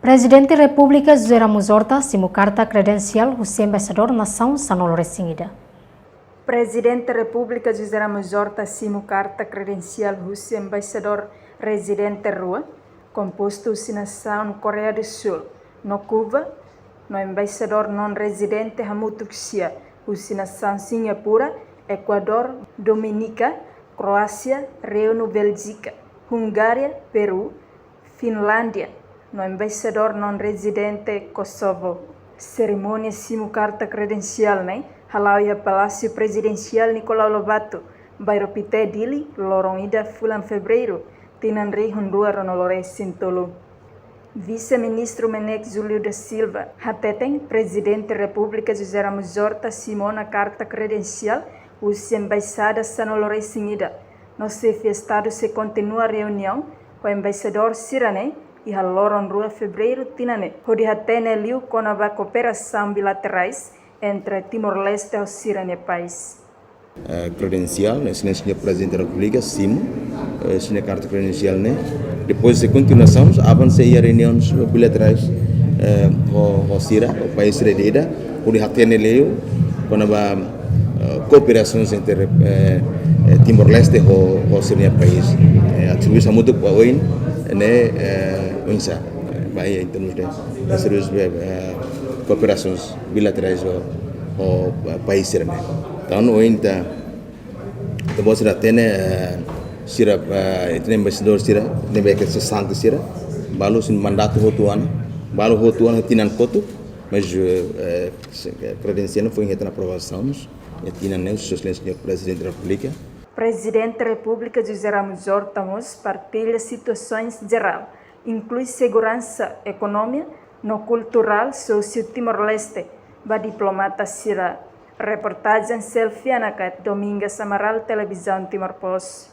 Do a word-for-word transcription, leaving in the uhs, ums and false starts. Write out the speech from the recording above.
Prezidente Repúblika José Ramos Horta simu karta kredensiál husi Embaixadór Nasaun sanulu-resin-ida. Prezidente Repúblika José Ramos Horta simu karta kredensiál husi embaixadór rezidente rua, kompostu husi nasaun Koreia do Sul no Kuba, no embaixadór non-rezidente hamutuk sia, husi nasaun Singapura, Ekuadór, Dominika, Kroásia, Reinu Béljika, Hungária, Peru, Finlándia, no embaixadór non-rezidente Kosovo. Serimónia simu karta kredensiál ne'e hala'o iha Palásiu Prezidensiál Nicolau Lobato, Bairro Pité, Dili, loron ida fulan Fevereiru, tinan rihun rua ruanulu-resin-tolu. Vise-Ministru MNEK Júlio da Silva hateten Prezidente Repúblika José Ramos Horta simu ona karta kredensiál husi embaixada sanulu-resin-ida, no Xefe Estadu sei kontinua reuniaun ho embaixadór sira-ne'e iha loron rua Fevereiru tinan ne'e, hodi hatene liu kona-ba kooperasaun bilaterais entre Timor-Leste ho sira-nia país. Eh, kredensiál, Exelénsia Señór Prezidente da Repúblika simu, eh, sira-nia karta kredensiál ne'e. Depois de kontinuasaun, avansa iha reuniaun bilaterais, eh, ho, ho sira, ho país sira ida-idak, hodi hatene liu kona-ba, eh, kooperasaun entre, eh, eh, Timor-Leste ho, ho sira-nia país. Eh, atribuisaun hamutuk ba oin ne'e, eh, oinsá. Ba iha em termos de, de servisu, eh, kooperasaun bilaterais ho, ho, eh, país sira-ne'e. Entaun, ohin ita, ita-boot sira hatene, eh, sira, eh, ita-nia embaixadór sira, ne'ebé ke sesante sira, balu husi mandatu hotu ona, balu hotu ona tinan kotuk, mas, eh, eh, se-, eh, kredensiál foin hetan aprovasaun iha tinan ne'e, Sua Exelénsia Señór Prezidente da Repúblika. Prezidente Repúblika José Ramos Horta mós partilla situasaun jerál, inklui seguransa, ekonomia, no kulturál sósiu Timor-Leste, ba diplomata sira. Reportajen Selfie Anakat, Domingas Amaral, Televizaun Timor Post.